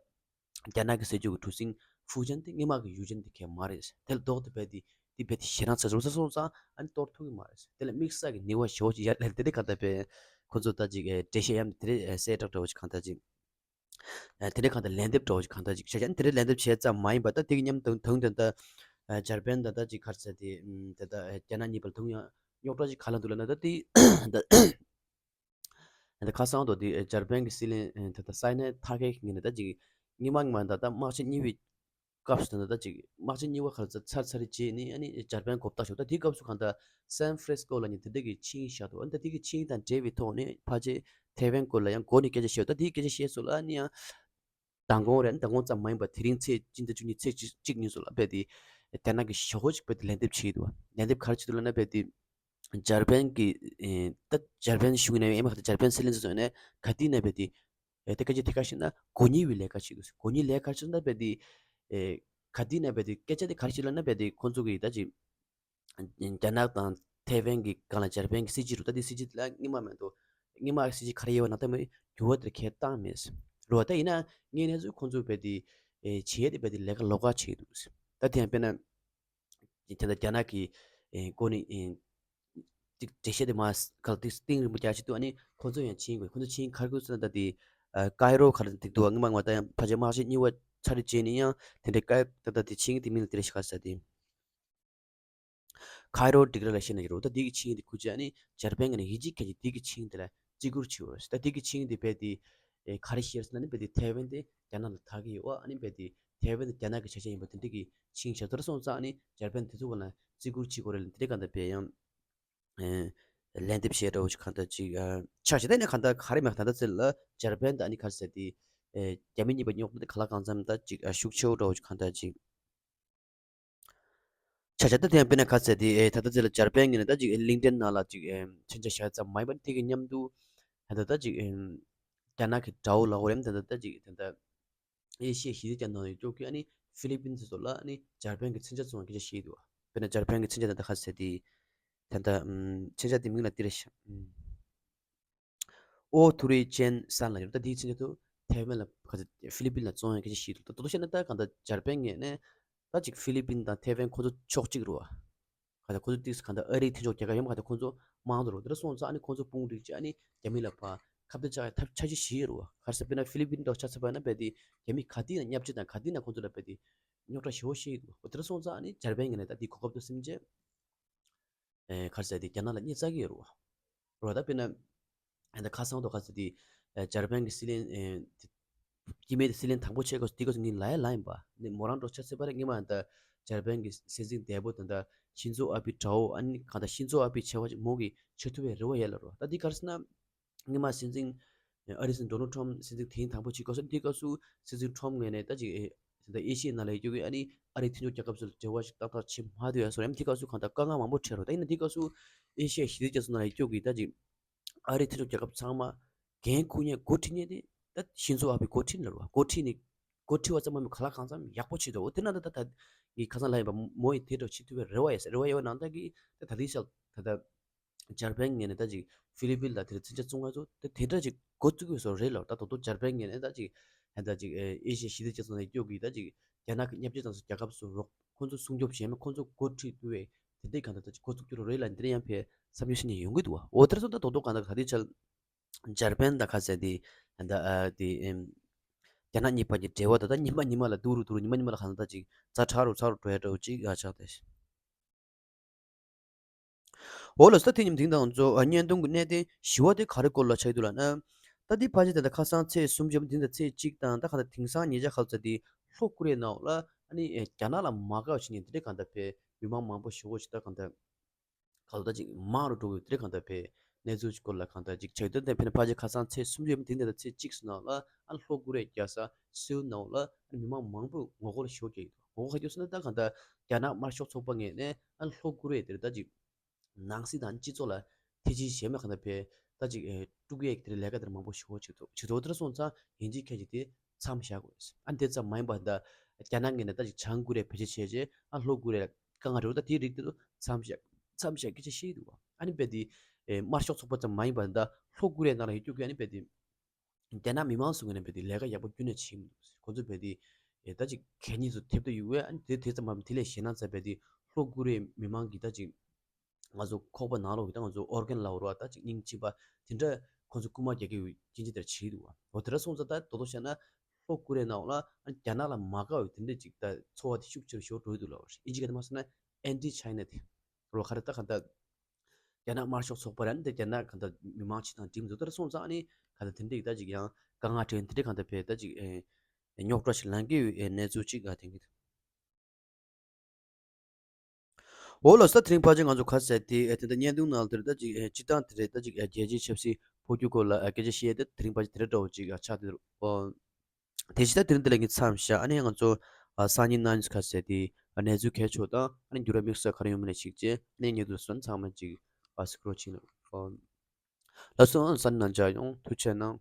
རྒྱ་ནག་གི་ཟེར་རྒྱུ་གི་གྲུ་གཟིངས་ཧྥུ་ཅན་དེ་སྔོན་མ་གི་ཡུ་ཅན་དེ་གས་མ་རེད། དེ་ལ་ལྡོག་སྟེ་བས་དེ་དེ་བས་དེ་ཞེ་སྡང་ཚ་ཚ་རུ་ཚ་སོང་ཙང་ཨ་ནི་གཏོར་ཐུབ་ཀྱི་མ་རེད། དེ་ལ་དམིགས་བསལ་གྱི་ནུས་པ་ཞེ་པོ་ཅིག་ཡར་ལེན་དེ་འདྲའི་གང་ལྟར་བས་ཁོ་ཚོ་ད་ཅིག་འགྲེལ་བཤད་ཡམ་དེ་འདྲའི་གསལ་བསྒྲགས་འདྲ་བོ་ཅིག་གང་ལྟར་ཅིག་དེ་འདྲའི་གང་ལྟར་ལན་འདེབས་འདྲ་བོ་ཅིག་གང་ལྟར་ཅིག་བྱས་ཀྱང་དེ་འདྲའི་ལན་འདེབས་བྱས་ཙམ་མ་ཡིན་པ་ད་དེ་གི་མཉམ་དུ་དུང་དེ་ད་འཇར་པན་ད་ད་ཅིག་ག་རེ་ཟེར་དེ་དེ་ད་རྒྱ་ནག་གཉིས་བར་དུང་ཡང་རྙོག་དྲ་ཅིག་ག་ལ་འདུག་ལབ་ན་ད་དེ་ད། ད་ཁ་སང་དུ་དེ་འཇར་པན་གྱི་སྲིད་བློན་ད་ལྟ་སའི་ནའི་ཐ་ཀེ་ངོས་ནས་ད་ཅིག་སྔོན་མ་སྔོན་མ་ད་ལྟ་དམག་ཆེན་གཉིས་པའི་སྐབས་སུ་ད་ལྟ་ཅིག་དམག་ཆེན་གཉིས་པ་ག་ཚར་ཚར་ཚར་རྗེས་ནས་ཨ་ནི་འཇར་པན་མགོ་བཏགས་ཤོག་ད་དེའི་སྐབས་སུ་གང་ལྟར་སན་ཧྥ་རན་སི་ཀོ་ལབ་མཁན་དེ་འདྲ་གི་ཆིངས་བཞག་འདུག་ཨ་ནི་ད་དེ་གི་ཆིངས་དང་འབྲེལ་བའི་ཐོག་ནས་ཕལ་ཆེར་ཐའེ་ཝན་སྐོར་ལ་ཡང་འགོ་ནས་སྐད་ཆ་བཤད་འདུག་ད་དེའི་སྐད་ཆ་བཤད་ཚུལ་ལ་ཨ་ནི་ཡང་མདང་དགོང་རེད། མདང་དགོང་ཙམ་མ་ཡིན་པར་དེ་རིང་ཚེས་སྤྱི་ཟླ་བཅུ་གཉིས་ཚེས་གཅིག་གཉིས་སུ་ལ་རྦད་དེ་རྒྱ་ནག་གི་ཞོ་ཧོ་ཅིག་རྦད་དེ་ལན་འདེབས་བྱེད་ཀྱི་འདུག་ལན་འདེབས་ག་རེ་བྱེད་འདུག་ལབ་ན་རྦད་དེ། འཇར་པན་གྱི་ཨེ་ད་འཇར་པན་གཞུང་ཡིན་ན་ཡང་ཨེ་མ་ག་ད་འཇར་པན་སྲིད་བློན་ཚོ་ཚོ་ཡིན་ན་ག་དུས་ན་རྦད་དེ་ཨེ་ད་སྐད་ཆ་དེ་ག་ཞིག་ན་མགོ་རྙིང་བའི་ལས་ཀ་བྱེད་དགོས། མགོ་རྙིང་ལས་ཀ་བྱེད་ན་རྦད་དེ་ཨེ་ག་དུས་ན་རྦད་དེ་སྐད་ཆ་དེ་ག་རེ་བྱེད་ལབ་ན་རྦད་དེ་ཁོང་ཚོ་གི་ད་ཅིག་རྒྱ་ནག་དང་ཐའེ་ཝན་གྱི་སྒང་ལ་འཇར་པན་གྱི་སྲིད་བྱུས་རུ་ད་དེ་སྲིད་བྱུས་དེ་ལ་སྔོན་མ་མེད་དོ། སྔོན་མ་སྲིད་བྱུས་ག་རེ་ཡོད་པ་ན་ད་མི་འགྱུར་བ་དེ་ཁས་བཏང་མེད་རུ་བ། ད་ཡིན་ན་ངས་གནས་ཚུལ་ཁོང་ཚོ་རྦད་དེ་ཨེ་བྱེད་དེ་རྦད་དེ་ལས་ཀ་ལོགས་ཀ་བྱེད་འདུག་ད་དེ་ཡང་དཔེར་ན། དེ་ལྟར་རྒྱ་ནག་གི་ཨེ་སྐོར་ནས་ཨེ་ཅིག་འགྲེལ་བཤད་དེ་མ་གལ་ཏེ་གཏིང་རིང་པོ་རྒྱག་ཆེད་དུ་ཨ་ནི་ཁོ་ཚོ་ཡང་ཕྱིན་དགོས། ཁོ་ཚོ་ཕྱིན་ག་རེ་དགོས་ཟེར་ན་ད་དེ་ཨ་ཀའི་རོ་ག་རེ་འདུག་འདུག་བ། སྔོན་མ་ང་ད་ཡང་ཕལ་ཆེར་དམག་ཆེན་གཉིས་པ་ཚར་རྗེས་ནས་ཡང་དེ་འདྲའི་ཀའི་ད་ད་དེ་ཕྱིན་གི་དེ་མིང་ལ་དེ་རེད་ཤག་ཟེར་དེ། ཁའི་རོ་སྒྲིག་ར་ལ་བཤད་ན་ཡོད་རེད། ད་དེ་གི་ཆིངས་དེ་ཁུ་ཅི་ཨ་ནི་འཇར་པན་གྱི་ནས་ཡིད་ཆེས་མཁན་གྱི་དེ་གི་ཆིངས་དེ་ལ་བརྩི་བཀུར་བྱེད་འོས། ད་དེ་གི་ཆིངས་དེ་རྦད་དེ་ཨེ་ག་རེ་བཤད་ཟེར་ན་ནི་རྦད་དེ་ཐའེ་ཝན་དེ་ རྒྱ་ནག་ལ་ཐག་གི་ཡོད་པ། ཨ་ནི་རྦད་དེ་ཐའེ་ཝན་དེ་རྒྱ་ནག་གི་ཆ་ཤས་ཡིན་པ་དེ་འདྲ་གི་ཕྱིན་བཞག་དེ་འདྲ་སོང་ཙང་ཨ་ནི་འཇར་པན་དེ་ཚོ་ག་ལ་བརྩི་བཀུར་བྱེད་དགོས་རེད་ལབ་དེ་འདྲ་གང་ལྟར་བས་ཡང་ཨེ་ལན་འདེབས་བྱས་འདྲ་བོ་ཅིག་གང་ལྟར་ཅིག་ཨ་ཆ་བཞག་ད་ནི་གང་ལྟར་ག་རེ་མེད་ད་ལྟ་ཚེ་ལ་འཇར་པན་དང་ཨ་ནི་ག་རེ་ཟེར་དེ་ཨེ་རྒྱ་མི་གཉིས་པ་རྙོག་དྲ་དེ་ག་ལ་གང་འཚམ་ད་ཅིག་ཨ་ཤུགས་ཆེ་བོ་འདྲ་བོ་ཅིག་གང་ལྟར་ཅིག་ཆ་བཞག་ད་དེ་ཡང་དཔེར་ན་ག་ཟེར་དེ་ཨེ་ད་ལྟ་ཚེ་ལ་འཇར་པན་གྱི་ནི་ད་ཅིག་ཨེ་ལིང་ཏན་ནང་ལ་ཅིག་ཨེ་མཚོན་ཆ་བཞག་ཙམ་མ་ཡིན་པར་དེ་གི་མཉམ་དུ་ད་ལྟ་ད་ཅིག་ཨེ་རྒྱ་ནག་གི་དགྲ་བོ་ལ་འོ་རེམ་ད་ལྟ་ད་ཅིག་ད་ལྟ་ཨེ་ཤི་ཡ་ཞི་བདེ་ཅན་ནང་ཡོད་ཀྱོག་གི་ཨ་ནི་ཧྥི་ལི་པིན་སོགས་ལ་ཨ་ནི་འཇར་པན་གྱི་མཚོན་ཆ་བཙོང་བའི་སྐད་ཆ་བཤད་འདུག་དཔེར་ན་འཇར་པན་གྱི་མཚོན་ཆ་ད་ལྟ་ག་ཟེར་དེ་ད་ལྟ་མཚོན་ཆ་དེ་མིང་ལ་ཏི་རེ་ཤ། ཨོ་ཐུ་རི་ཅན་སན་ལ་ཡོད། ད་དེའི་ཚིག་ཐོ་ཐའེ་ཝན་ལ་ག་ཚོད་ཧྥི་ལི་པིན་ལ་བཙོང་ཡག་སྐད་ཆ་བཤད་འདུག་ད་དོ་དོ་བཤད་ན་ད་གང་ལྟར་འཇར་པན་ངོས་ནས་ད་ཅིག་ཧྥི་ལི་པིན་དང་ཐའེ་ཝན་ཁོ་ཚོ་ཕྱོགས་གཅིག་རེད་བ། གང་ལྟར་ཁོ་ཚོ་ཏིག་གང་ལྟར་ཨ་རིའི་མཐུན་ཕྱོགས་རྒྱལ་ཁབ་ཡོད་མ་གང་ལྟར་ཁོ་ཚོ་མང་དུ་རེད་བ། དེ་འདྲ་སོང་ཙང་ཨ་ནི་ཁོ་ཚོ་དཔུང་སྒྲིག་བྱས་ཨ་ནི་རྒྱ་མི་ལ་ཕར་ཁ་གཏད་བཅག་ཡག་ཐབས་འཆར་གཞི་བཞི་རེད་བ། ག་རེ་ཟེར་དཔེར་ན་ཧྥི་ལི་པིན་འདྲ་ཆ་ཚང་པ་ཡིན་ན་རྦད་དེ་རྒྱ་མི་ག་དུས་ན་བརྙས་བཅོས་དང་ག་དུས་ན་ཁོ་ཚོ་ལ་རྦད་དེ་རྙོག་དྲ་ཞེ་པོ་བཤད་ཀྱི་འདུག་དེ་འདྲ་སོང་ཙང་ཨ་ནི་འཇར་པན་ངོས་ནས་ད་དེ་གོ་སྐབས་དེ་ཟིན་བྱས། ཨེ་ག་རེ་ཟེར་དེ་རྒྱ་ནག་ལ་བརྙས་བཅག་གི་ཡོད་རེད་བ། ད་དཔེར་ན་ཨ་ད་ཁ་སང་དུ་ག་རེ་ཟེར་དེ་ཨེ་འཇར་པན་གྱི་སྲིད་བློན་ཨེ་དེ་སྐྱེ་དམན་དེ་སྲིད་བློན་དང་པོ་ཆགས་སྐབས་དེ་སྐབས་སུ་ངས་ལབ་ཡ་ལབ་ཡིན་པ། ནི་མོ་རང་འདྲ་ཆ་ཚང་པ་རེད། སྔོན་མ་ཨ་ད་འཇར་པན་གྱི་སྲིད་འཛིན་འདས་པོ་དེ་ད་ཤིན་ཛོ་ཨ་བྷི་དགྲ་བོ་ཨ་ནི་གང་ལྟར་ཤིན་ཛོ་ཨ་བྷི་བྱ་བ་ཅིག་མོ་གིས་བྱེད་ཐུབ་པའི་རེ་བ་ཡོད་ལབ་རེད་བ། ད་དེ་ག་རེ་ཟེར་ན། སྔོན་མ་སྲིད་འཛིན་ཨ་རིའི་སྲིད་འཛིན་ཌོ་ནལ་ཊམ་སྲིད་འཛིན་དེའི་དང་པོ་ཅིག་སྐབས་སུ་དེའི་སྐབས་སུ་སྲིད་འཛིན་ཊམ་ངོས་ནས་ད་ཅིག་ཨེ་ད་ཨེ་ཤི་ཡའི་ནང་ལ་ཡོད་རྒྱུ་གི་ཨ་ནི་ཨ་རིའི་མཐུན་ཕྱོགས་རྒྱལ་ཁབ་ཚོ་ལ་འབྲེལ་བ་ཞིག་ཏག་ཏག་བྱེད་མ་ཐུབ་ཡ་སོགས་ཡང་དེའི་སྐབས་སུ་གང་ལྟར་དཀའ་ངལ་མང་པོ་འཕྲད་རོགས། ད་ཡིན་ན་དེའི་སྐབས་སུ་ཨེ་ཤི་ཡ་ཞི་བདེ་རྒྱ་མཚོ་ནང་ལ་ཡོད་རྒྱུ་གི་ད་ཅིག་ཨ་རིའི་མཐུན་ཕྱོགས་རྒྱལ་ཁབ་ཚང་མ་འགན་འཁུར་མཁན་འགོ་ཁྲིད་མཁན་དེ་ད་ཤིན་ཛོ་ཨ་བྷི་འགོ་ཁྲིད་ལ་རོགས། འགོ་ཁྲིད་ནས་འགོ་ཁྲིད་པ་ཙམ་མ་ཡིན་པར་གང་ལ་གང་འཚམ་ཡག་པོ་བྱེད་འདུག་འོ་དེ་ན་ད་ད་ད་ངས་ཁ་སང་ལབ་ཡིན་པ་མོ་ཡིས་དེ་འདྲ་བྱེད་ཐུབ་པའི་རེ་བ་ཡོད་ཟེར། རེ་བ་ཡོད་པ་ནང་ལྟར་གྱི་ད་ད་ལྟའི་ཆར་ད་ད། འཇར་པན་ངོས་ནས་ད་ཅིག་ཧྥི་ལི་པིན་ལ་དེར་མཚོན་ཆ་བཙོང་མཁན་ཚོ་དེ་དེ་འདྲ་ཅིག་འགོ་བཙུགས་ཡོད་བཟོ་རེད་ལབ། ད་དོ་དོ་འཇར་པན་ངོས་ནས་ད་ཅིག་ད་ཅིག་ཨེ་ཤི་ཡ་ཞི་བདེ་རྒྱ་མཚོ་ནང་སྐྱོད་ཀྱི་ད་ཅིག་རྒྱ་ནག་གི་བརྙས་བཅོས་བཏང་ས་རྒྱལ་ཁབ་ཚོ་རོགས་ཁོ་ཚོ་སྲུང་སྐྱོབ་བྱས་མ་ཁོ་ཚོ་འགོ་ཁྲིད་དུ་བས་དེ་འདྲའི་གང་ལྟར་ད་ཅིག་འགོ་བཙུགས་རྒྱུ་རེད་ལབ་འདི་འདྲ་ཡང་ཕེ་བསམ་ཚུལ་བཤད་མཁན་ཡོང་གི་འདུག་བ། འོ་དེར་སོང་ད་དོ་དོ་གང་ལྟར་ག་དེ་ཆ་འཇར་པན་དང་ཁ་ཟེར་དེ་ད་ཨ་དེ་ཨེམ་རྒྱ་ནག་གཉིས་བར་གྱི་འབྲེལ་བ་ད་ད་ཉི་མ་ཉི་མ་ལ་སྡུག་རུ་སྡུག་རུ་ཉི་མ་ཉི་མ་ལ་གང་ལྟར་ད་ཅིག་ཛ་དྲག་རུ་ཛ་དྲག་རུ་འགྲོ་ཡ་འདྲ་བོ་ཅིག་ཡ་ཆགས་ཏེ། འོ་ལགས་སོ། ད་དེ་མཉམ་དེང་དང་ཚོ་བརྙན་ཐུང་གི་གནད་དོན་བཞི་པ་དེ་ག་རེ་སྐོར་ལ་ཆགས་ཀྱི་འདུག་ལབ་ན། ད་འདི་ཕལ་ཆེར་ད་ལྟ་ཁ་སང་ཚེས་སུམ་ཅུ་དེ་ད་ཚེས་གཅིག་དང་ད་གང་ལྟར་དེང་སང་ཉེ་ཆར་ཁ་ཚ་དེ་ལྷོ་ཀོ་རི་ཡའི་ནང་ལ་ཨ་ནི་རྒྱ་ནག་ལ་མ་དགའ་བ་བྱེད་མཁན་དེ་འདྲའི་གང་ལྟར་བས་མི་མང་མང་པོ་ཞེ་པོ་ཞིག་ད་གང་ལྟར་གང་ལྟར་ཅིག་མང་རུ་འགྲོ་གི་དེ་འདྲའི་གང་ལྟར་བས་གནས་ཚུལ་སྐོར་ལ་གང་ལྟར་ཅིག་ཆགས་ཀྱི་འདུག་ད་དཔེར་ན་ཕལ་ཆེར་ཁ་སང་ཚེས་སུམ་ཅུ་དེ་ད་ཚེས་གཅིག་སུ་ནང་ལ་ཨ་ལྷོ་ཀོ་རི་ཡའི་རྒྱལ་ས་སེའུལ་ནང་ལ་ཨ་ནི་མི་མང་མང་པོས་ངོ་རྒོལ་ཞེ་པོ་བྱས་ཡོད། ངོ་རྒོལ་ག་རེ་ཟེར་ན་ད་གང་ལྟར་རྒྱ་ནག་དམར་ཤོག་ཚོགས་པ་ངོས་ནས་ཨ་ལྷོ་ཀོ་རི་ཡ་དེར་ད་ཅིག་ནང་སྲིད་དང་སྤྱི་ཚོགས་ལ་ཐེ་ཇུས་བྱས་མ་གང་ལྟར་བས་ད་ཅིག་ཨེ་དཀྲུག་ཡས་དེར་ལས་ཀ་དེར་མང་པོ་ཞེ་པོ་བྱེད་ཐུབ་བྱེད་ཐུབ་དེར་སོང་ཙང་ཡིན་གཅིག་མིན་གཅིག་དེ་མཚམས་བཞག་དགོས། ཨ་ནི་དེ་ཙམ་མ་ཡིན་པར་ད་རྒྱ་ནག་ངོས་ནས་ད་ཅིག་བྱང་ཀོ་རི་ཡ་བེད་སྤྱོད་བྱས་རྗེས་ཨ་ལྷོ་ཀོ་རི་ཡ་དཀའ་ངལ་འཕྲད་ད་དེའི་རིགས་དེ་ཚོ་མཚམས་བཞག་མཚམས་བཞག་སྐད་ཆ་བཤད་འདུག་བ། ཨ་ནི་རྦད་དེ་ཨེ་དམར་ཤོག་ཚོགས་པ་ཙམ་མ་ཡིན་པར་ད་ལྷོ་ཀོ་རི་ཡའི་ནང་ལ་ཡོད་རྒྱུ་གི་ཨ་ནི་རྦད་དེ། རྒྱ་ནག་མི་མང་ཚོ་ངོས་ནས་རྦད་དེ་ལས་ཀ་ཡག་པོ་ཁྱོན་ནས་བྱེད་མི་འདུག་ཁོ་ཚོ་རྦད་དེ་ཨེ་ད་ཅིག་གད་སྙིགས་ཚོ་ཐེབས་དུ་ཡོད་པས། ཨ་ནི་དེ་དེ་ཙམ་མ་དེ་ལས་ཞེད་སྣང་ཚ་རྦད་དེ་ལྷོ་ཀོ་རི་ཡའི་མི་མང་གིས་ད་ཅིག་ང་ཚོ་ཁོག་པ་ནང་ལོགས་ཀྱི་ད་ང་ཚོ་ཨོར་གན་ལབ་རོགས་ད་ཅིག་སྙིང་ཆིབས་པ་དེ་འདྲ་ཁོ་ཚོ་རྐུ་མ་རྒྱག་གི་ཡོད་སྐྱིན་ཆ་དེར་བྱེད་འདུག་བ། འོ་དེ་འདྲ་སོང་ཙང་ད་དོ་དོ་བྱས་ན་ལྷོ་ཀོ་རི་ཡའི་ནང་ལ་ཨ་རྒྱ་ནག་ལ་མ་དགའ་བའི་དེ་འདྲ་ཅིག་ད་ཚོར་བ་དེ་ཤུགས་ཆེ་རུ་ཞེ་པོ་འགྲོ་གི་འདུག་ལབ་པ་རེད། ཨིན་ཇི་སྐད་དུ་མ་སོང་ན་ཨན་ཊི་ཆའི་ན་དེ་རོ་ག་རེ་ད་གང་ལྟར། རྒྱ་ནག་དམར་ཤོག་ཚོགས་པ་ར་ནི་དེ་རྒྱ་ནག་གང་ལྟར་མི་མང་སྤྱི་དང་འགྲིམ་འདུག་ལྟར་སོང་ཙང་ནི་གང་ལྟར་དེ་འདྲ་ཡི་ད་ཅིག་ཡང་དཀའ་ངལ་འཕྲད་དེ་འདྲ་གང་ལྟར་བས་ད་ཅིག་ཨེ་རྙོག་དྲ་ཞིག་ལངས་ཀྱི་ཡོད་ཨེ་གནས་ཚུལ་ཅིག་ག་དེང་གི་འདུག་འོ་ལགས་སོ། ད་དེ་རིང་ཕལ་ཆེར་ང་ཚོ་ག་ཟེར་དེ་ཨེ་དེ་འདྲ་བརྙན་ཐུང་ནང་ལ་དེར་ད་ཅིག་ཨེ་སྤྱི་བཏང་དེ་རེད་ད་ཅིག་ཨེ་རྒྱལ་སྤྱིའི་ཆབ་སྲིད་འཕོ་འགྱུར་སྐོར་ལ་ཨེ་སྐད་ཆ་བཤད་དེ་དེ་རིང་ཕལ་ཆེར་དེ་འདྲ་འདྲ་བོ་ཅིག་ཨ་ཆགས་དེ་འོ། དེ་བཞིན་ད་དེ་རིང་འདི་ལ་ངས་མཚམས་བཞག་ཨ་ནི་ང་ཚོ་ཨ་སང་ཉིན་གནངས་ཉིན་ག་ཟེར་དེ་ཨ་གནས་ཚུལ་གལ་ཆེ་བ་དང་ཨ་ནི་འགྱུར་བ་དམིགས་བསལ་ག་རེ་ཡོང་མིན་ལ་གཞིགས་བྱས་ཨ་ནི་ངས་འདུག་སོན་ཚང་མ་ཅིག་ཨ་སི་ཀྲོལ་བྱེད་ལ། ལགས་སོ། སང་ཉིན་ནང་མཇལ་ཡོང་། ཐུགས་རྗེ་གནང་།